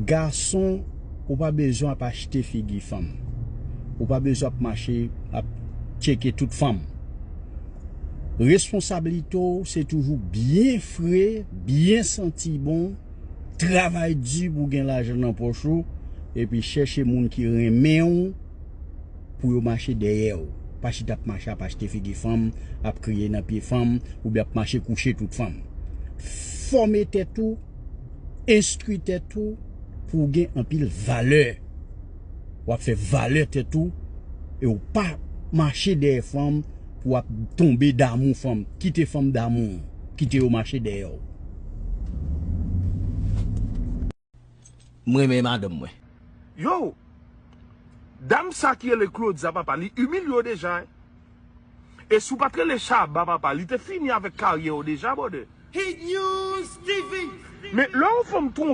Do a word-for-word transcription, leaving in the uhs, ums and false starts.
Gason, ou pa bezwen ap achte figi fanm. Ou pa bezwen ap mache ap tcheke tout fanm. Responsablite w se toujou byen fre, byen santi bon, travay di pou gen lajan nan pòch ou, epi chèche moun ki renmen w pou yo mache dèyè w. Pa chita ap mache ap achte figi fanm, ap kriye nan pye fanm, oubyen ap mache kouche tout fanm. Fòme tèt ou, enstwi tèt ou pou w gen anpil valè. W ap fè valè tèt ou e w pa mache dèyè fanm pou w ap tonbe damou fanm. Kite fanm damou w. Kite yo mache dèyè w. M renmen madanm mwen. Yo, dam sa ki rele Claudia papa, li imilye w deja, en. E si w pa t rele Shabba papa, li te fini avèk karyè w deja, brother. Hit News T V. Men lè yon fanm twonpe